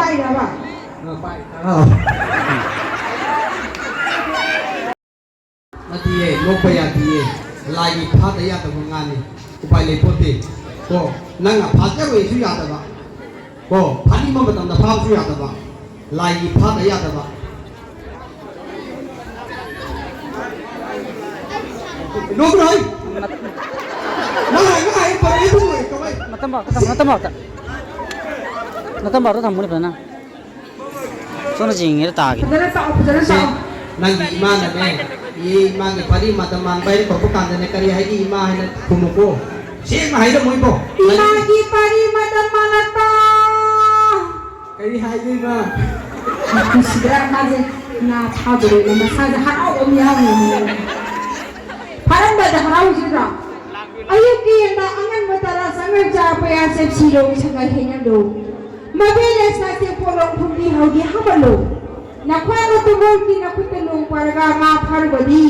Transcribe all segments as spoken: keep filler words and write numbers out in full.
ꯍꯥꯏꯔꯕ? ꯅꯠꯇꯤꯌꯦ, ꯅꯣꯛꯄ ꯌꯥꯗꯤꯌꯦ꯫ ꯂꯥꯏꯒꯤ ꯐꯥꯗ ꯌꯥꯗꯕ ꯉꯥꯅꯤ꯫ ꯎꯄꯥꯏ ꯂꯩꯄꯣꯠꯇꯦ꯫ ꯀꯣ, ꯅꯪꯅ ꯐꯥꯖꯔꯣꯏꯁꯨ ꯌꯥꯗꯕ꯫ ꯀꯣ, ꯐꯥꯅꯤꯡꯕ ꯃꯇꯝꯗ ꯐꯥꯕꯁꯨ ꯌꯥꯗꯕ꯫ ꯂꯥꯏꯒꯤ ꯐꯥꯗ ꯌꯥꯗꯕ꯫ ꯅꯣꯛꯀꯅꯨ ꯍꯩ꯫ ꯅꯪ ꯍꯥꯏ, ꯅꯪ ꯍꯥꯏ, ꯄꯔꯦꯡ ꯊꯝꯃꯣꯏ, ꯀꯃꯥꯏ? ꯅꯇꯝꯕꯥꯛꯇ ꯊꯝꯃꯨ, ꯅꯇꯝꯕꯥꯛꯇ꯫ ꯅꯇꯝꯕꯥꯛꯇ ꯊꯝꯃꯨꯅꯦ ꯐꯖꯅ꯫ ꯁꯣꯝꯗ ꯆꯤꯡꯉꯤꯔ ꯇꯥꯒꯦ꯫ ꯐꯖꯅ ꯇꯥꯛꯑꯣ, ꯐꯖꯅ ꯁꯦ, ꯇꯥꯛꯑꯣ꯫ ꯅꯪꯒꯤ ꯏꯃꯥꯅꯅꯦ, ꯏ-, ꯏꯃꯥꯒꯤ ꯄꯔꯤ ꯃꯇꯝ ꯃꯥꯟꯕ ꯍꯥꯏꯅ ꯀꯧꯕ ꯀꯥꯟꯗꯅꯦ, ꯀꯔꯤ ꯍꯥꯏꯒꯦ ꯏꯃꯥ ꯍꯥꯏꯅ ꯈꯨꯝꯃꯨꯀꯣ꯫ ꯁꯦꯡꯅ ꯍꯥꯏꯔꯝꯃꯣ ꯏꯕꯣ꯫ ꯏꯃꯥꯒꯤ ꯄꯔꯤ ꯃꯇꯝ ꯃꯥꯜꯂꯛꯄ꯫ ꯀꯔꯤ ꯍꯥꯏꯒꯦ ꯏꯃꯥ? ꯅꯨꯡꯁꯤꯗ꯭ꯔꯥ ꯃꯥꯁꯦ? ꯉꯥ ꯐꯥꯗꯣꯔꯦꯅ ꯃꯁꯥꯁꯦ ꯍꯔꯥꯎꯕ ꯑꯃ ꯌꯥꯎꯔꯦ꯫ ꯐꯥꯔꯝꯗꯥꯏꯗ ꯍꯔꯥꯎꯖꯗ꯭ꯔꯣ? ꯑꯌꯨꯛꯀꯤ ꯌꯦꯟꯗ ꯑꯉꯟꯕ ꯇꯔꯥ ꯆꯪꯉꯟ ꯆꯥ ꯄꯌꯥ ꯆꯦꯞꯁꯤꯔꯣ ꯁꯪꯒꯥꯏ ꯍꯩꯅꯗꯣ꯫ ꯃꯕꯦꯅ ꯁꯥꯁꯦ ꯄꯣꯂꯣꯡ ꯐꯨꯝꯕꯤ ꯍꯧꯗꯤ ꯍꯥꯞꯄꯜꯂꯨ꯫ ꯅꯈ꯭ꯋꯥꯡꯗ ꯇꯨꯝꯍꯧꯀꯤ ꯅꯈꯨꯠꯇ ꯂꯣꯡ ꯄꯥꯔꯒ ꯉꯥ ꯐꯥꯔꯨꯕꯗꯤ꯫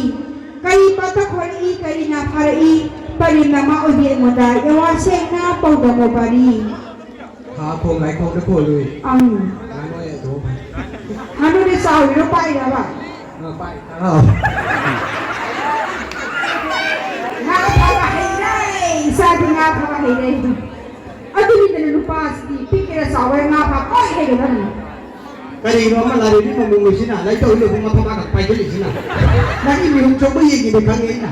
ꯀꯔꯤ ꯄꯥꯊꯛ ꯍꯣꯔꯛꯏ, ꯀꯔꯤ ꯅꯥ ꯐꯥꯔꯛꯏ, ꯄꯔꯦꯝ ꯅꯃꯥ ꯑꯣꯏꯕꯤ ꯑꯩꯉꯣꯟꯗ ꯌꯥꯋꯥ ꯁꯦꯡꯅ ꯄꯥꯎꯗꯝꯃꯣ ꯄꯥꯔꯤ꯫ ꯍꯥ ꯈꯣꯡ ꯂꯥꯏꯈꯣꯡꯗ ꯈꯣꯜꯂꯨꯏ꯫ ꯑꯪ꯫ ꯉꯥ ꯅꯣꯏ ꯑꯗꯣ꯫ ꯉꯥꯅꯨꯗꯤ ꯆꯥꯎꯔꯤꯔꯣ ꯄꯥꯛꯏꯔꯕ? ꯉꯥ ꯄꯥꯛꯏ꯫ ꯑꯥ꯫ ꯉꯥ ꯐꯥꯕ ꯍꯩꯔꯦ, ꯏꯆꯥꯗꯤ ꯉꯥ ꯐꯥꯕ ꯍꯩꯔꯦ꯫ ꯑꯗꯨꯅꯤꯗꯅ ꯅꯨꯄꯥꯁꯤꯗꯤ ꯄꯤꯛꯀꯦꯔꯥ ꯆꯥꯎꯒꯦꯔꯥ ꯉꯥ ꯐꯥ ꯂꯣꯏ ꯍꯩꯒꯗꯕꯅꯤ꯫ ꯀꯔꯤꯅꯣ ꯑꯃ ꯂꯥꯏꯔꯦꯝꯕꯤ ꯃꯃꯨꯡꯉꯩꯁꯤꯅ ꯂꯥꯏꯇꯧ ꯂꯣꯏꯕ ꯃꯐꯝ ꯃꯥꯒ ꯄꯥꯏꯁꯤꯜꯂꯤꯁꯤꯅ? ꯅꯪꯒꯤ ꯃꯤꯍꯨꯟ ꯆꯣꯛꯄ ꯌꯦꯡꯉꯤꯅꯦ ꯈꯪꯉꯦ ꯑꯩꯅ꯫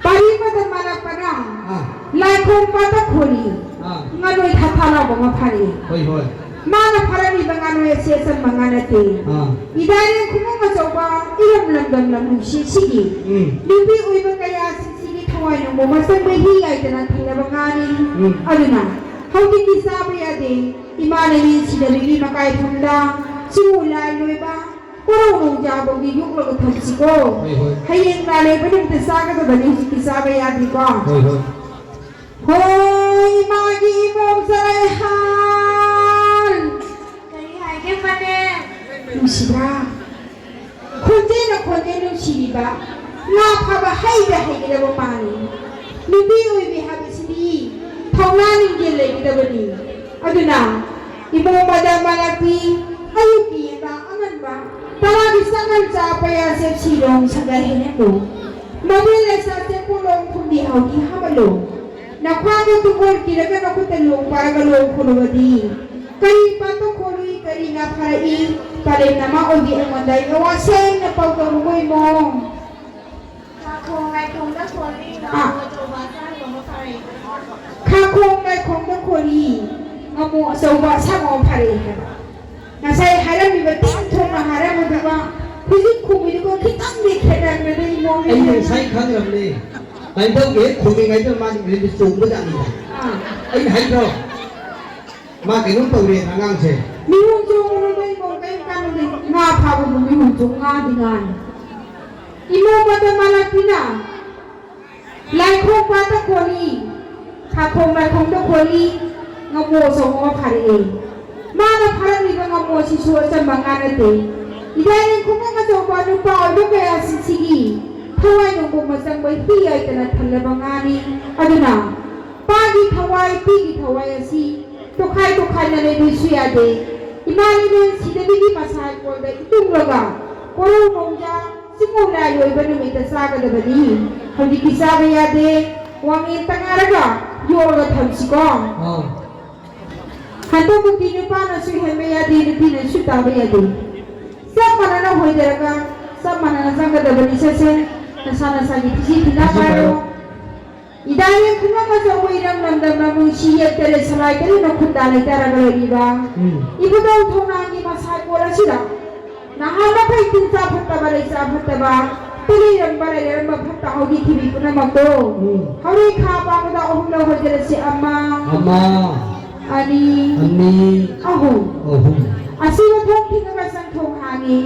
ꯄꯥꯔꯤ ꯃꯇꯝ ꯃꯥꯜꯂꯛꯄꯅ ꯑꯥ꯫ ꯂꯥꯏꯈꯣꯡ ꯄꯥꯊꯛ ꯈꯣꯔꯤ꯫ ꯑꯥ꯫ ꯉꯥꯅꯣꯏ ꯊꯥ ꯊꯥ ꯂꯥꯎꯕ ꯑꯃ ꯐꯥꯔꯛꯏ꯫ ꯍꯣꯏ, ꯍꯣꯏ꯫ ꯃꯥꯅ ꯐꯥꯔꯛꯂꯤꯕ ꯉꯥꯅꯣꯏ ꯑꯁꯤ ꯑꯆꯝꯕ ꯉꯥ ꯅꯠꯇꯦ꯫ ꯑꯥ꯫ ꯏꯗꯥꯏꯔꯦꯡ ꯈꯨꯃꯨꯡ ꯑꯆꯧꯕ ꯏꯔꯝ ꯂꯝꯗꯝ ꯂꯝ ꯅꯨꯡꯁꯤꯠꯁꯤꯒꯤ ꯎꯝ꯫ ꯅꯨꯄꯤ ꯑꯣꯏꯕ ꯀꯌꯥꯁꯤꯡꯁꯤꯒꯤ ꯊꯋꯥꯏ ꯅꯨꯡꯃꯣ ꯃꯁꯛ ꯃꯍꯤ ꯌꯥꯏꯗꯅ ꯊꯦꯡꯅꯕ ꯉꯥꯅꯤ꯫ ꯎꯝ꯫ ꯑꯗꯨꯅ ꯍꯧꯖꯤꯛꯇꯤ ꯆꯥꯕ ꯌꯥꯗꯦ꯫ ꯏꯃꯥꯅ ꯃꯤ ꯁꯤꯗꯕꯒꯤ ꯃꯀꯥꯏ ꯐꯝꯗ ꯆꯤꯡꯉꯨ ꯂꯥꯏ ꯂꯣꯏꯕ ꯀꯣꯔꯧ ꯅꯣꯡꯖꯥꯕꯧꯗꯤ ꯌꯣꯛꯂꯒ ꯊꯝꯁꯤꯀꯣ꯫ ꯍꯣꯏ, ꯍꯣꯏ꯫ ꯍꯌꯦꯡ ꯂꯥꯂꯩꯕ ꯅꯨꯃꯤꯠꯇ ꯆꯥꯒꯗꯕꯅꯤ, ꯍꯧꯖꯤꯛꯇꯤ ꯆꯥꯕ ꯌꯥꯗꯦꯀꯣ꯫ ꯍꯣꯏ, ꯍꯣꯏ꯫ ꯍꯣꯏ, ꯏꯃꯥꯒꯤ ꯏꯃꯣꯝ ꯆꯔꯩꯍꯥꯟ꯫ ꯀꯔꯤ ꯍꯥꯏꯒꯦ ꯃꯅꯦ? ꯅꯨꯡꯁꯤꯕ꯭ꯔꯥ? ꯈꯣꯟꯖꯦꯜꯅ ꯈꯣꯟꯖꯦꯜ ꯅꯨꯡꯁꯤꯔꯤꯕ, ꯉꯥ ꯐꯥꯕ ꯍꯩꯗ ꯍꯩꯒꯗꯕ ꯃꯥꯜꯂꯤ꯫ ꯅꯨꯄꯤ ꯑꯣꯏꯕꯤ ꯍꯥꯏꯕꯁꯤꯗꯤ ꯊꯧꯅꯥ ꯂꯤꯡꯖꯦꯜ ꯂꯩꯒꯗꯕꯅꯤ꯫ ꯑꯗꯨꯅ ꯏꯕꯣ ꯃꯗ ꯃꯅꯥꯛꯄꯤ, ꯑꯌꯨꯛꯀꯤ ꯌꯦꯟꯕ ꯑꯉꯟꯕ, ꯇꯔꯥꯒꯤ ꯆꯥꯛꯉꯟ ꯆꯥ ꯄꯌꯥꯁꯦ ꯁꯤꯔꯣꯡ ꯁꯒꯥꯏ ꯍꯦꯟꯅꯕꯨ꯫ ꯃꯕꯦ ꯂꯩꯁꯥꯁꯦ ꯄꯣꯂꯣꯡ ꯐꯨꯝꯗꯤ ꯍꯥꯎꯗꯤ ꯍꯥꯃꯜꯂꯣ꯫ ꯅꯈ꯭ꯋꯥꯡꯗ ꯇꯨꯡꯒꯣꯜ ꯀꯤꯔꯒ ꯅꯈꯨꯠꯇ ꯂꯣꯡ ꯄꯥꯏꯔꯒ ꯂꯣꯡ ꯈꯨꯔꯨꯕꯗꯤ꯫ ꯀꯔꯤ ꯄꯥꯊꯣꯛ ꯈꯣꯠꯂꯨꯏ, ꯀꯔꯤ ꯉꯥ ꯐꯥꯔꯛꯏ? ꯄꯔꯦꯝ ꯅꯃꯥ ꯑꯣꯏꯕꯤ ꯑꯩꯉꯣꯟꯗ ꯑꯩꯅ ꯋꯥ ꯁꯦꯡꯅ ꯄꯥꯎ ꯇꯧꯔꯨꯕ ꯏꯃꯣ꯫ ꯈꯥꯈꯣꯡ ꯂꯥꯏꯈꯣꯡꯗ ꯈꯣꯜꯂꯤ, ꯑꯥ꯫ ꯉꯥꯃꯨ ꯑꯆꯧꯕ ꯑꯁꯥꯡꯕ ꯑꯃ ꯐꯥꯔꯛꯏ꯫ ꯈꯥꯈꯣꯡ ꯂꯥꯏꯈꯣꯡꯗ ꯈꯣꯜꯂꯤ, ꯉꯥꯃꯨ ꯑꯆꯧꯕ ꯑꯁꯥꯡꯕ ꯑꯃ ꯐꯥꯔꯛꯏ ꯍꯥꯏꯕ꯫ ꯉꯁꯥꯏ ꯍꯥꯏꯔꯝꯃꯤꯕ ꯇꯤꯟ ꯊꯣꯛꯅ ꯍꯥꯏꯔꯝꯃꯤꯗꯨꯒ ꯍꯧꯖꯤꯛ ꯈꯨꯝꯃꯤꯗꯨꯒ ꯈꯤꯇꯪꯗꯤ ꯈꯦꯠꯅꯈ꯭ꯔꯦꯗ ꯏꯃꯣ꯫ ꯑꯩꯅ ꯉꯁꯥꯏ ꯈꯪꯈ꯭ꯔꯕꯅꯦ꯫ ꯀꯩꯗꯧꯒꯦ ꯍꯦꯛ ꯈꯨꯝꯃꯤꯉꯩꯗ ꯃꯥꯗꯤ ꯃꯤꯍꯨꯟꯗꯤ ꯆꯣꯡꯕꯖꯥꯠꯅꯤꯗ꯫ ꯑꯥ꯫ ꯑꯩꯅ ꯍꯥꯏꯗ꯭ꯔꯣ? ꯃꯥ ꯀꯩꯅꯣꯝ ꯇꯧꯔꯦꯅ ꯑꯉꯥꯡꯁꯦ꯫ ꯃꯤꯍꯨꯟ ꯆꯣꯡꯉꯨꯅꯨꯗ ꯏꯃꯣ, ꯀꯩꯝ ꯀꯥꯟꯅꯗꯦ꯫ ꯉꯥ ꯐꯥꯕꯕꯨ ꯃꯤꯍꯨꯟ ꯆꯣꯡ, ꯉꯥꯗꯤ ꯉꯥꯅꯤ꯫ ꯏꯃꯣ ꯃꯇꯝ ꯃꯥꯂꯛꯄꯤꯅ ꯂꯥꯏꯈꯣꯡ ꯄꯥꯠꯇ ꯈꯣꯜꯂꯤ, ꯈꯥꯈꯣꯡ ꯂꯥꯏꯈꯣꯡꯗ ꯈꯣꯜꯂꯤ, ꯉꯥꯃꯨ ꯑꯆꯧꯕ ꯑꯃ ꯐꯥꯔꯛꯑꯦ꯫ ꯃꯥꯅ ꯐꯥꯔꯛꯂꯤꯕ ꯉꯥꯃꯨ ꯑꯁꯤꯁꯨ ꯑꯆꯝꯕ ꯉꯥ ꯅꯠꯇꯦ꯫ ꯏꯕꯥꯏꯅꯤ ꯈꯨꯡꯒꯪ ꯑꯆꯧꯕ ꯅꯨꯄꯥ ꯑꯣꯏꯕ ꯀꯌꯥꯁꯤꯡꯁꯤꯒꯤ ꯊꯋꯥꯏ ꯅꯨꯡꯕꯨ ꯃꯆꯪꯕ ꯍꯤ ꯍꯥꯏꯗꯅ ꯊꯜꯂꯕ ꯉꯥꯅꯤ꯫ ꯑꯗꯨꯅ ꯄꯥꯒꯤ ꯊꯋꯥꯏ, ꯄꯤꯒꯤ ꯊꯋꯥꯏ ꯑꯁꯤ ꯇꯣꯈꯥꯏ ꯇꯣꯈꯥꯏꯅ ꯂꯩꯕꯁꯨ ꯌꯥꯗꯦ꯫ ꯏꯃꯥ ꯂꯩꯕꯦꯟ ꯁꯤꯗꯕꯤꯒꯤ ꯃꯁꯥ ꯀꯣꯜꯗ ꯏꯇꯨꯡꯂꯒ ꯀꯣꯔꯧ ꯅꯣꯡꯖꯥ ꯆꯤꯡꯉꯧ ꯂꯥꯏ ꯑꯣꯏꯕ ꯅꯨꯃꯤꯠꯇ ꯆꯥꯒꯗꯕꯅꯤ꯫ ꯍꯧꯖꯤꯛꯇꯤ ꯆꯥꯕ ꯌꯥꯗꯦ꯫ ꯋꯥꯡꯉꯦꯟ ꯇꯉꯥꯔꯒ ꯌꯣꯛꯂꯒ ꯊꯝꯁꯤꯀꯣ꯫ ꯑꯥꯎ꯫ ꯍꯟꯗꯛꯃꯛꯇꯤ ꯅꯨꯄꯥꯅꯁꯨ ꯍꯦꯟꯕ ꯌꯥꯗꯦ, ꯅꯨꯄꯤꯅꯁꯨ ꯇꯥꯕ ꯌꯥꯗꯦ꯫ ꯆꯞ ꯃꯥꯟꯅꯅ ꯍꯣꯏꯗꯔꯒ ꯆꯞ ꯃꯥꯟꯅꯅ ꯆꯪꯒꯗꯕꯅꯤ꯫ ꯁꯦ ꯁꯦ, ꯅꯁꯥ ꯅꯁꯥꯒꯤ ꯐꯤꯖꯤ ꯐꯤꯅꯥ ꯐꯤꯖꯤ ꯄꯥꯏꯔꯣ꯫ ꯄꯥꯏꯔꯣ꯫ ꯏꯗꯥꯏꯌꯦ ꯈꯨꯃꯟ ꯑꯆꯧꯕ ꯏꯔꯝ ꯂꯝꯗꯝ ꯅꯨꯡꯁꯤ ꯌꯦꯛꯇꯔꯦ ꯁꯂꯥꯏ ꯇꯔꯦꯠꯅ ꯈꯨꯟꯗꯥ ꯂꯩꯇꯥꯔꯒ ꯂꯩꯔꯤꯕ ꯎꯝ꯫ ꯏꯕꯨꯙꯧ ꯊꯧꯅꯥꯒꯤ ꯃꯁꯥ ꯀꯣꯜ ꯑꯁꯤꯗ ꯅꯍꯥ ꯃꯈꯩ ꯇꯤꯟꯖꯥ ꯐꯠꯇꯕ, ꯂꯩꯆꯥ ꯐꯠꯇꯕ, ꯇꯦꯂꯩꯔꯝꯕ, ꯂꯩꯔꯝꯕ ꯐꯠꯇ ꯍꯥꯎꯗꯤ ꯊꯤꯕꯤ ꯄꯨꯝꯅꯃꯛꯇꯣ ꯎꯝ꯫ ꯍꯧꯔꯤ ꯈꯥ ꯄꯥꯡꯕꯗ ꯑꯍꯨꯝꯂꯛ ꯍꯣꯏꯖꯔꯁꯤ꯫ ꯑꯃ, ꯑꯃ, ꯑꯅꯤ, ꯑꯅꯤ, ꯑꯍꯨꯝ꯫ ꯑꯍꯨꯝ꯫ ꯑꯁꯤꯕ ꯊꯣꯡ ꯊꯤꯡꯉꯒ ꯆꯪꯊꯣꯡ ꯍꯥꯡꯉꯤ꯫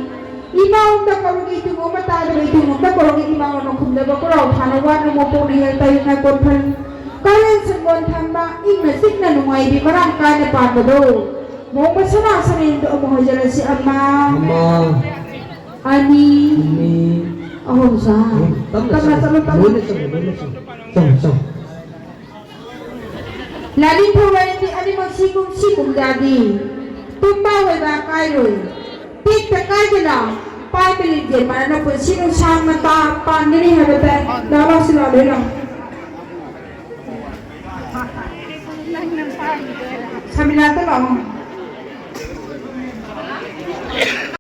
ꯏꯃꯥ ꯎꯝꯗ ꯀꯧꯔꯒ ꯏꯇꯨꯡ ꯑꯃ ꯇꯥꯗꯕ, ꯏꯇꯨꯡ ꯑꯝꯗ ꯀꯧꯔꯒ ꯏꯃꯥ ꯑꯃ ꯈꯨꯝꯗꯕ, ꯀꯣꯔꯥꯎ ꯊꯥꯅ ꯋꯥꯅ ꯃꯣꯄꯣꯛꯅ ꯌꯦꯜ ꯇꯥꯏꯅ ꯀꯣꯟꯐꯜ ꯀꯥꯂꯦꯟ ꯁꯪꯒꯣꯟ ꯊꯝꯕ, ꯏꯪꯅ ꯆꯤꯛꯅ ꯅꯨꯡꯉꯥꯏꯕꯤ ꯃꯔꯥꯡ ꯀꯥꯏꯅ ꯄꯥꯟꯕꯗꯣ꯫ ꯃꯣꯡꯕ ꯁꯅꯥ ꯁꯅꯦꯟꯗꯣ ꯑꯃꯨꯛ ꯍꯣꯏꯖꯔꯁꯤ꯫ ꯑꯃ, ꯑꯃ, ꯑꯅꯤ, ꯑꯅꯤ, ꯑꯍꯨꯝ ꯁꯥ꯫ ꯑꯍꯨꯝ꯫ ꯇꯞꯅ ꯇꯞꯅ ꯆꯠꯂꯨ꯫ ꯆꯠꯂꯨ, ꯇꯞꯅ꯫ ꯂꯣꯏꯅ ꯆꯠꯂꯨ, ꯂꯣꯏꯅ ꯆꯠꯂꯨ꯫ ꯆꯠꯂꯨ, ꯆꯠꯂꯨ꯫ ꯂꯥꯏꯅꯤꯡꯊꯧ ꯂꯥꯏꯔꯦꯝꯕꯤ ꯑꯅꯤꯃꯛ ꯁꯤ ꯀꯨꯝ-, ꯁꯤ ꯀꯨꯝꯗ ꯗꯤ ꯇꯨꯝꯕ ꯑꯣꯏꯕ ꯀꯥꯏꯔꯣꯏ꯫ ꯇꯦꯛꯇ ꯀꯥꯏꯗꯅ ꯄꯥꯏꯕ ꯂꯤꯡꯖꯦꯜ ꯃꯥꯟꯅꯅ ꯄꯨꯟꯁꯤ ꯅꯨꯡꯁꯥꯡꯅ ꯄꯥ-, ꯄꯥꯟꯒꯅꯤ ꯍꯥꯏꯕ ꯇꯥꯏ꯫ ꯂꯥꯛꯑꯣ, ꯂꯥꯛꯑꯣ, ꯁꯤ ꯂꯥꯛꯑꯣ, ꯂꯣꯏ ꯂꯥꯛꯑꯣ꯫ ꯁꯃꯤꯅꯥꯇ ꯂꯥꯛꯑꯣ꯫